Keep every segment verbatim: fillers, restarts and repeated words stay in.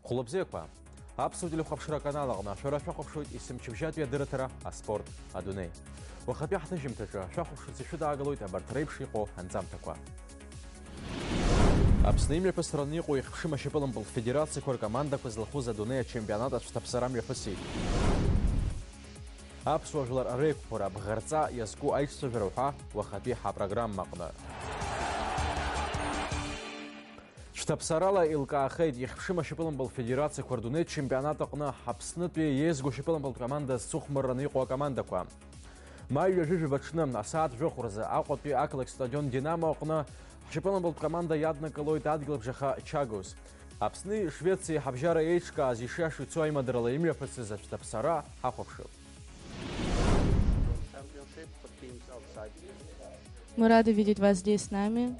Хәлыбзиақәа! Аԥсуа телехәаԥшра аканал аҟны шәара шәахәаԥшуеит есымчыбжьатәи адырраҭара «Аспорт, адунеи». Уахатәи ҳҭыжьымҭаҿы шәахәаԥшырц ишәыдаагалоит абарҭ реиԥш иҟоу анҵамҭақәа. Аԥсны имҩаԥысраны иҟоу ихьԥшым ашьапылампылтә федерациақәа ркомандақәа злахәыз адунеи ачемпионат ацәҭаԥсара мҩаԥысит. Аԥсуа жәлар реиқәԥара, абӷарҵа иазку аиҿцәажәара уҳәа уахатәи ҳапрограммаҟны. Шьҭаԥсарала еилкаахеит ихьԥшым ашьапылампылтә федерациақәа рдунеитә чемпионат аҟны Аԥснытәи еизгоу ашьапылампылтә команда зцыхәмарраны иҟоу акомандақәа. Маи ҩажәи жәаба аҽны, асааҭ жәохә рзы, Аҟәатәи ақалақь стадион «Динамо» аҟны ҳшьапылампылтә команда иаднакылоит адгьылбжаха «Чагос». Аԥсни Швециеи ҳабжьара еиҿкааз ишиашоу ицо аимадарала имҩаԥысыз ашьҭаԥсара ҳахәаԥшып. Мы рады видеть вас здесь с нами.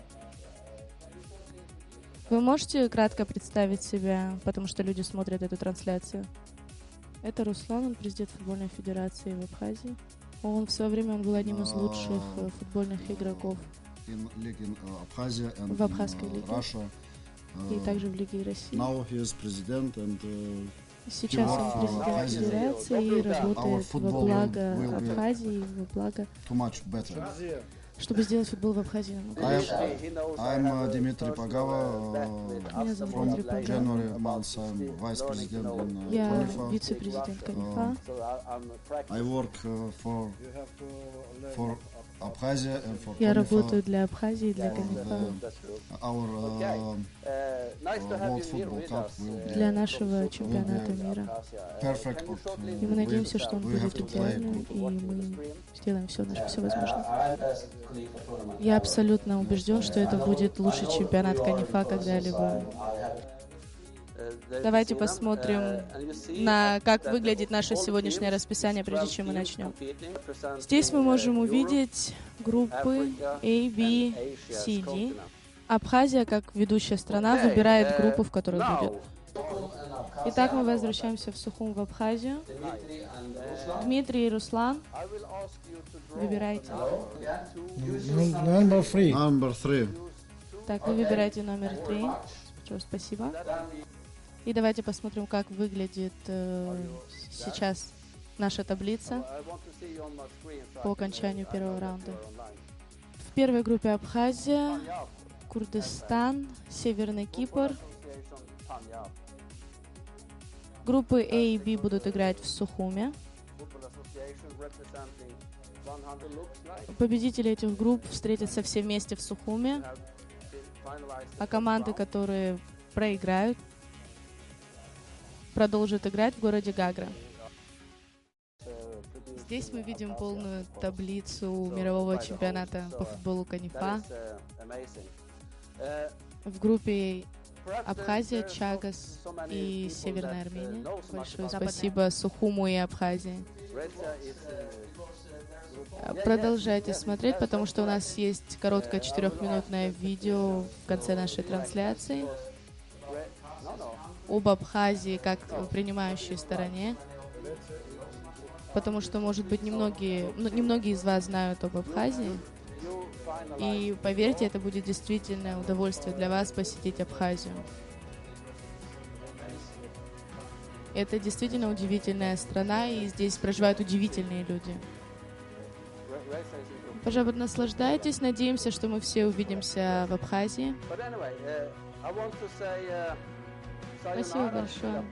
Вы можете кратко представить себя, потому что люди смотрят эту трансляцию? Это Руслан, он президент футбольной федерации в Абхазии. Он в свое время он был одним из лучших, э, футбольных игроков в абхазской лиге и также в Лиге России. Сейчас он президент федерации и работает во благо Абхазии, во благо, чтобы сделать футбол в Абхазии намного лучше. Меня зовут Дмитрий Пагава. Я вице-президент КОНИФА. Я работаю для Абхазии, для КОНИФА. Для нашего чемпионата мира. И мы надеемся, что он будет идеальным, и мы сделаем всё наше, всё возможное. Я абсолютно убеждён, что это будет лучший чемпионат КОНИФА когда-либо. Давайте посмотрим на, как выглядит наше сегодняшнее расписание, прежде чем мы начнём. Здесь мы можем увидеть группы A, B, C, D. Абхазия, как ведущая страна, выбирает группу, в которой будет. Итак, мы возвращаемся в Сухум, в Абхазию. Дмитрий и Руслан, выбирайте. Number three. Number three. Так, вы выбираете номер три. Спасибо. И давайте посмотрим, как выглядит, э, сейчас наша таблица по окончанию первого раунда. В первой группе Абхазия, Курдистан, Северный Кипр. Группы A и B будут играть в Сухуме. Победители этих групп встретятся все вместе в Сухуме, а команды, которые проиграют, продолжат играть в городе Гагра. Здесь мы видим полную таблицу мирового чемпионата по футболу КОНИФА. В группе Абхазия, Чагас и Северная Армения. Большое спасибо Сухуму и Абхазии. Продолжайте смотреть, потому что у нас есть короткое четырёхминутное видео в конце нашей трансляции об Абхазии как принимающей стороне, потому что, может быть, немногие, ну, немногие из вас знают об Абхазии. И поверьте, это будет действительно удовольствие для вас посетить Абхазию. Это действительно удивительная страна, и здесь проживают удивительные люди. Пожалуйста, наслаждайтесь. Надеемся, что мы все увидимся в Абхазии. Спасибо большое.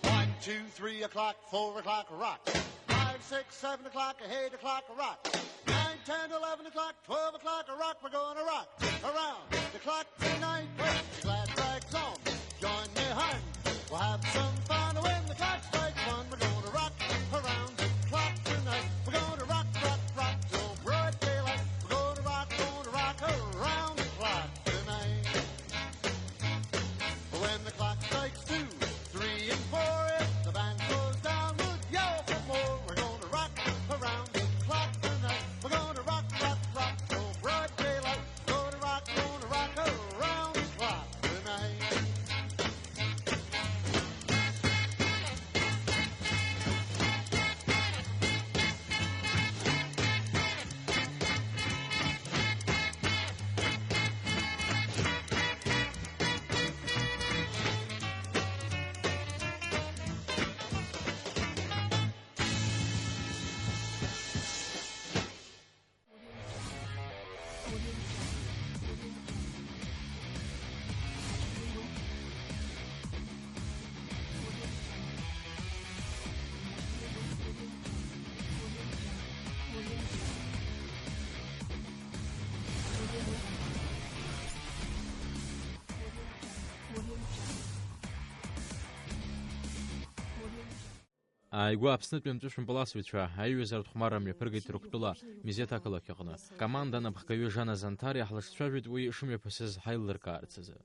One, two, three o'clock, four o'clock, rock. Five, six, seven o'clock, eight o'clock, rock. Nine, ten, eleven o'clock, twelve o'clock, rock. We're gonna rock around the clock tonight. Put your glad rags on, join me, hun. We'll have some fun when the clock Ааигәа Аԥснытәи амҵәышәмпыласҩцәа аиҩызаратә хәмарра мҩаԥыргеит Ҭырқәтәыла Мезеҭ ақалақь аҟны. Ҳкоманда анапхгаҩы Жанна Занҭариа ҳлаҽцәажәеит уи шымҩаԥысыз ҳаилыркаарц азы.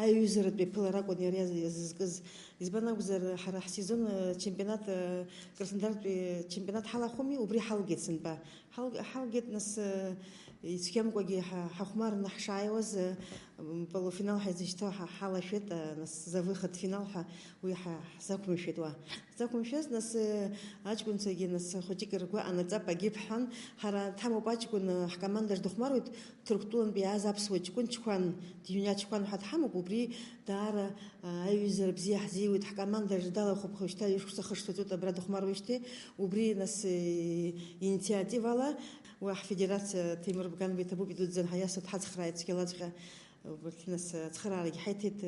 Аиҩызаратәи аԥылара акәын иара иаз-, иазызкыз. Избан акәзар, ҳара ҳсезон, э, чемпионат, э, Краснодартәи чемпионат ҳалахәыми, убри ҳалгеит сынтәа. Ҳал-, ҳалгеит, нас, э, ицәгьамкәагьы ҳа-, ҳахәмарны ҳшааиуаз, э, м, полуфинал ҳаизышьҭоу ҳа-, ҳалашәеит, э, нас, за выход в финал ҳәа уи ҳа-, ҳзақәымшәеит уа. Ҳзақәымшәаз, нас, э, аҷкәынцәагьы, нас, хәыҷык ргәы анаҵап агьыԥҳәан, ҳара дҳамоуп аҷкәын, э, ҳкомандаҿ дыхәмаруеит, Ҭырқәтәылантәи иааз аԥсуа ҷкәын Чқәан, Диуниа Чқәан ҳәа дҳамоуп, убри даара, а, аиҩызара бзиа ҳзиуеит, ҳкомандаҿ далахәуп, уажәшьҭа ишықәса хышҭа ҵуеит абра дыхәмаруеижьҭеи, убри, нас, э, инициативала уа ҳфедерациа Ҭемыр Бганба иҭабуп, идуӡӡан ҳаиасуеит, ҳацхрааит цәгьалаҵәҟьа. Убарҭ, нас, ацхыраарагьы ҳаиҭеит,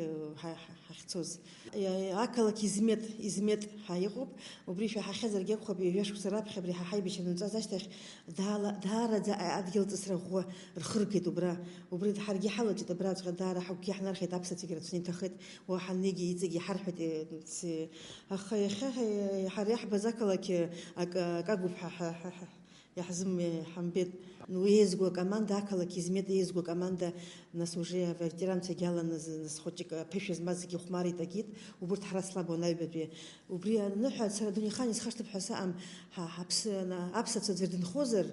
ҳа-, ҳа-, ҳахьцоз. Иа-, ақалақь Измет, Измет ҳәа иҟоуп. Убри шәаҳахьазаргьы акәхап, ҩажәа шықәса раԥхьа абри ҳа ҳаибашьра анынҵәаз ашьҭахь даала-, даараӡа а-, адгьылҵысра ӷәӷәа рхыргеит убра. Убри ҳаргьы ҳалаҵит абраҵәҟьа, даара ҳагәгьы ҳнархеит аԥсаҵәҟьа рацәаны иҭахеит. Уа ҳаннеигьы иҵегьы иҳарҳәеит, э, ц-, аха иахьа ҳа-, ҳара иаҳбаз ақалақь, э, ак-, акагоуп ҳәа, ҳа-, ҳа-, ҳа-, Иаҳзымҳәамбеит. Ну, еизго акоманда, ақалақь Измет еизго акоманда, нас, уже аветеранцәагьы аланы, з-, нас, хәыҷык аԥышәа змаз зегьы ихәмарит, акит, убырҭ ҳара слабуан аҩбатәи. Убри аныҳәа, сара адунеихаан исхашҭып ҳәа сыҟам, ҳа, ҳаԥсы, на, аԥсацәа аӡәыр дынхозар,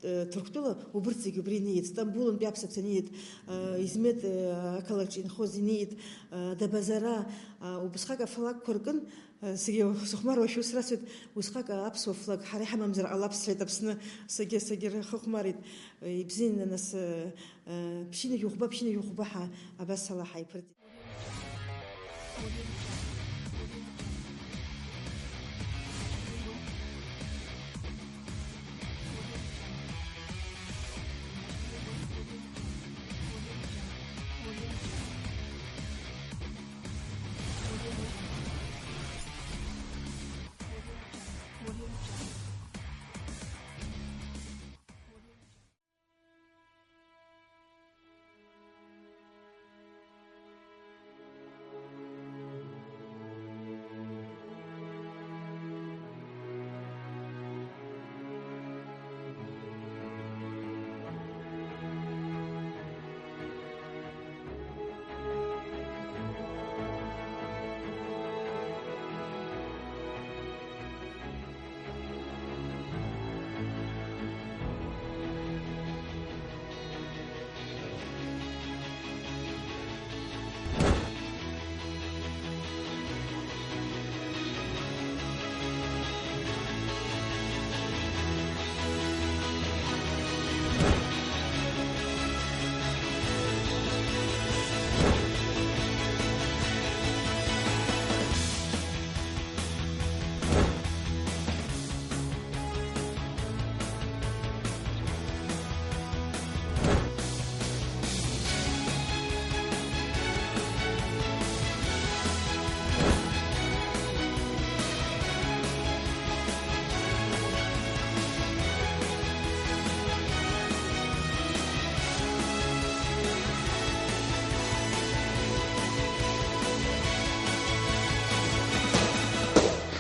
э, Ҭырқәтәыла, убырҭ зегьы убри иниит, Стамбулынтәи аԥсацәа иниит, э, Измет, э, ақалақьҿы инхоз иниит, э, Дабазара, э, убысҟак афлакқәа ркын, Саргьы сыхәмаруашәа ус расҳәеит, усҟак аԥсуа флаг ҳара иҳамамзар ҟалап сҳәеит Аԥсны, саргьы, саргьы рхы хәмарит. Ибзианы нас, ԥшьынҩажәи хәба, ԥшьынҩажәи хәба ҳа абас ала ҳаиԥырҵит.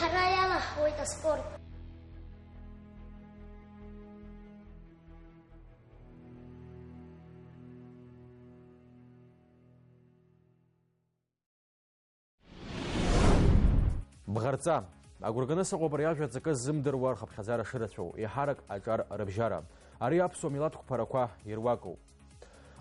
Ҳара иалаҳхуеит аспорт. Бӷарҵа. Агәра ганы сыҟоуп ари ажәа ҵакы ззымдыруа рхыԥхьаӡара шырацәоу, еиҳарак аҿар рыбжьара. Ари аԥсуа милаҭ қәԥарақәа ируакуп.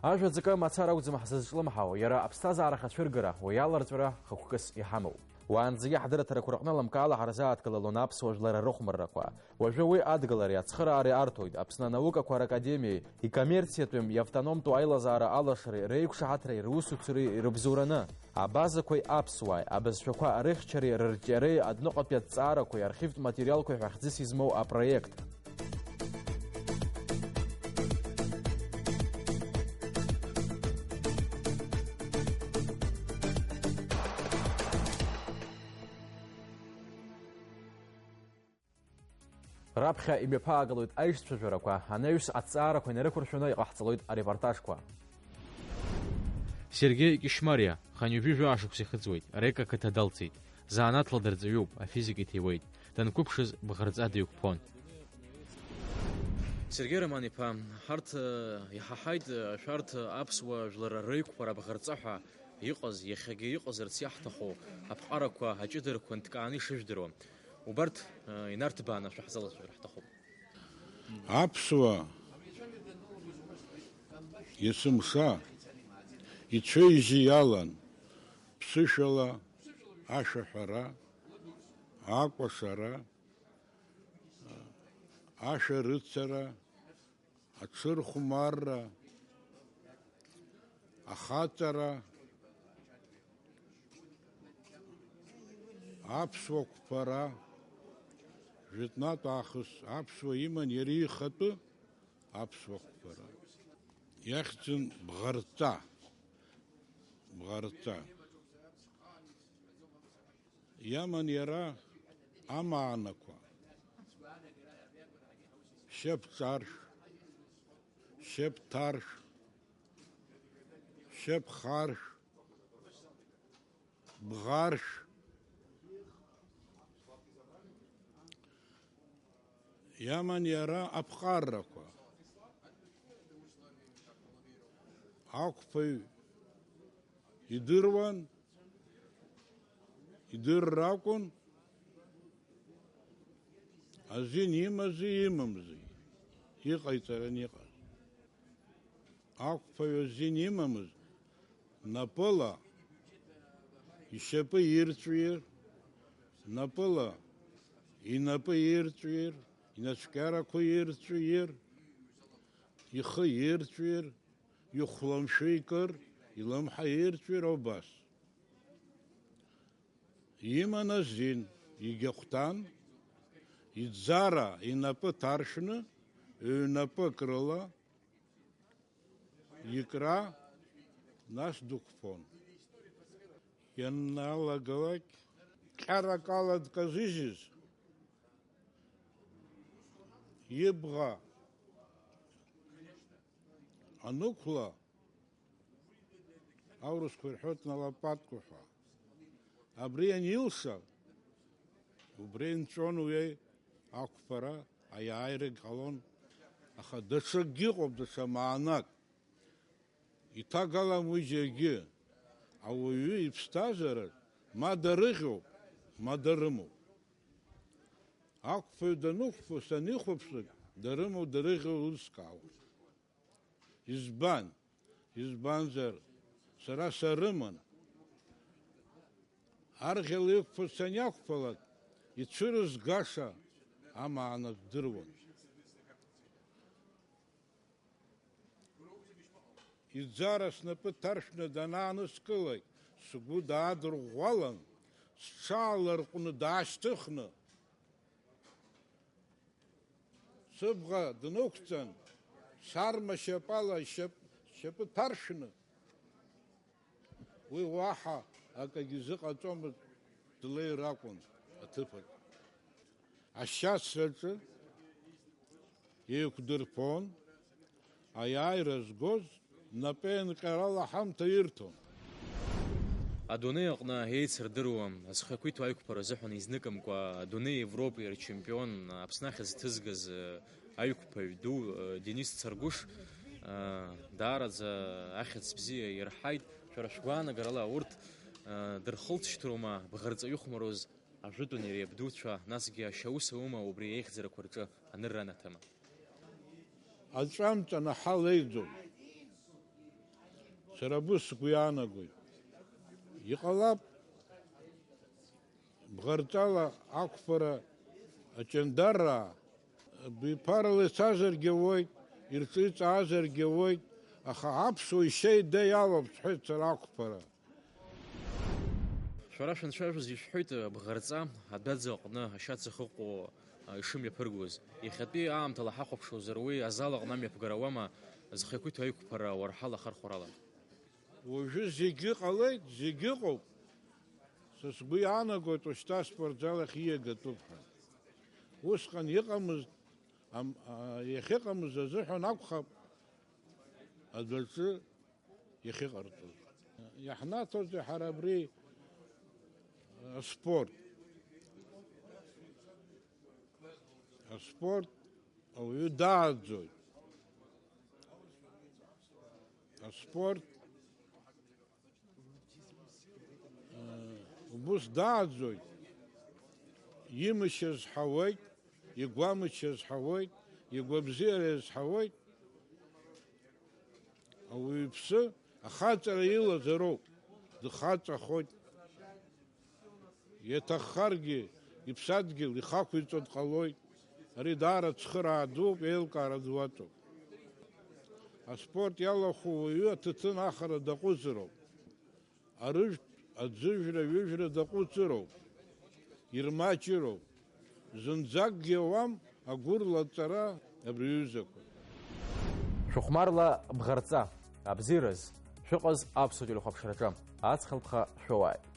Ажәа ҵакы мацара акәӡам ҳзызҿлымҳау, иара аԥсҭазаара ахацәыргара, уи аларҵәара хықәкыс иҳамоуп. Уаанӡагьы ҳдырраҭарақәа рҟны лымкаала ҳарзааҭгылалон аԥсуа жәлар рыхәмаррақәа. Уажәы уи адгылареи ацхыраареи арҭоит Аԥсны анаукақәа ракадемиеи икоммерциатәым иавтономтәу аилазаара алашареи реиқәшаҳаҭреи русуцәеи рыбзоураны. Абазақәеи аԥсуааи, абызшәақәа рыхьчареи рырҿиареи адәныҟатәи аҭҵаарақәеи архивтә материалқәеи ҳәа хьӡыс измоу апроект. Раԥхьа имҩаԥаагалоит аишцәажәарақәа, анаҩс аҭҵаарақәа инарықәыршәаны иҟаҳҵалоит арепортажқәа. Сергеи Кьышьмариа, хынҩажәи жәаа шықәса ихыҵуеит, Река қыҭа далҵит. Занааҭла дырҵаҩуп, афизика иҭиуеит. данқәыԥшыз бӷарҵа деиқәԥон. Сергеи Роман-иԥа, ҳарҭ, э, иҳаҳаит, э, шәарҭ, э, аԥсуа жәлар реиқәԥара бӷарҵа ҳәа иҟаз, иахьагьы иҟазарц иаҳҭаху аԥҟарақәа аҷыдарақәа нҭкааны ишыжәдыруа. Убарҭ, э, инарҭбааны шәаҳзалацәажәар ҳҭахуп. Аԥсуа есымша ицәеижьы иалан ԥсышәала ашәаҳәара, акәашара, ашәарыцара, аҽырхәмарра, ахаҵара, аԥсуа қәԥара, жәытәнатә аахыс аԥсуа иман иара ихатәы аԥсуа қәԥара. Иахьӡын Бӷарҵа, Бӷарҵа. Иаман иара амаанақәа: шьап ҿаршә, шьап ҭаршә, шьап харшә, бӷаршә. Иаман иара аԥҟаррақәа. Ақәԥаҩ идыруан, идырра акәын, азин имази имамзи, иҟаиҵаран иҟаз. Ақәԥаҩ азин имамыз, напыла ишьапы ирҵәир, напыла инапы ирҵәир, инацәкьарақәа ирҵәир, ихы ирҵәир, ихәламшәы икыр, илымҳа ирҵәир убас. Иман азин, егьахәҭан, иӡара инапы ҭаршәны, ҩнапык рыла икра, нас дықәԥон. Ианалагалак, ҟьарак ала дказыжьыз, ибӷа анықәла, аурысқәа ирҳәоит на лопатку ҳәа. Абри анилса, убри нҵәон уи ақәԥара, аиааира ҟалон, аха даҽакгьы ыҟоуп, даҽа маанак. Иҭагалам уи зегьы. Ауаҩы иԥсҭазаараҿ ма дарыӷьоуп, ма дарымоуп. Ақәԥаҩ данықәԥо, санихәаԥшлак, дарымоу, дарыӷьоу лыскаауан. Избан? Избанзар, сара сарыман. Арӷьала иқәԥоз саниақәԥалак, ицәырызгаша амаана здыруан. Иӡара снапы ҭаршәны данааныскылак, сгәы даадырӷәӷәалан, сҽааларҟәны даашьҭыхны, сыбӷа днықәҵан, сарма шьапала шьап-, шьапы ҭаршәны, уи уаҳа акагьы изыҟаҵомызт, длеир акәын аҭыԥаҿ. Ашьацраҿы еиқәдырԥон, аиааира згоз напеинҟьарала ҳамҭа ирҭон. Адунеи аҟны еицырдыруа, зхы ақәиҭу аиқәԥара азыҳәан изныкымкәа адунеи Европеи рчемпион, Аԥсны ахьӡ ҭызгаз, аиқәԥаҩ ду, Денис Царгәыш, даараӡа ахьӡ бзиа ирҳаит. Шәара шәгәаанагарала урҭ дырхылҵшьҭроума бӷарҵаҩы ихәмаруаз ажәытәан иара иабдуцәа, насгьы ашьаус аума убри аихьӡарақәа рҿы анырра анаҭама? Аҵәамҵ анаҳа леиӡом. Сара абри сгәы иаанагоит. Иҟалап, бӷарҵала ақәԥара аҷандарраа, биԥарала ицазаргьы ауеит, ирҿы иҵаазаргьы ауеит, аха аԥсуа ишьеида иалоуп, сҳәеит сара, ақәԥара. Шәара шәанцәажәоз ишәҳәоит, бӷарҵа адәаӡа аҟны ашьац ахьыҟоу ишымҩаԥыргоз. Иахьатәи аамҭала ҳахәаԥшуазар, уи азал аҟны амҩаԥгара ауама, зхы иақәиҭу аиқәԥара уарҳала, ахархәарала? Уажәы зегьы ҟалеит, зегьы ыҟоуп. Са сгәы иаанагоит, уажәшьҭа аспортзал ахь ииагатәуп ҳәа. Усҟан иҟамызт, ам-, а, иахьыҟамыз азыҳәан акәхап адәаҿы иахьыҟарҵоз. Иаҳнаҭозеи ҳара абри аспорт? Аспорт ауаҩы дааӡоит. Аспорт убыс дааӡоит, имышьа зҳауеит, игәамычча зҳауеит, игәабзиара зҳауеит. Ауаҩԥсы ахаҵара илазароуп, дхаҵахоит. Иаҭаххаргьы, иԥсадгьыл ихақәиҵо дҟалоит. Ари даара цхыраа дууп, еилкаара ду аҵоуп. Аспорт иалахәу уаҩы аҭаҭын ахара даҟәыҵроуп. Арыжәтә, аӡыжәра, аҩыжәра даҟәыҵроуп. Ирмаҷыроуп. Зынӡакгьы ауам агәырлаҵара абри аҩызақәа. Шәыхәмарла бӷарҵа, абзиараз, шәыҟаз аԥсуа телехәаԥшраҿы, аҵх алԥха шәоуааит.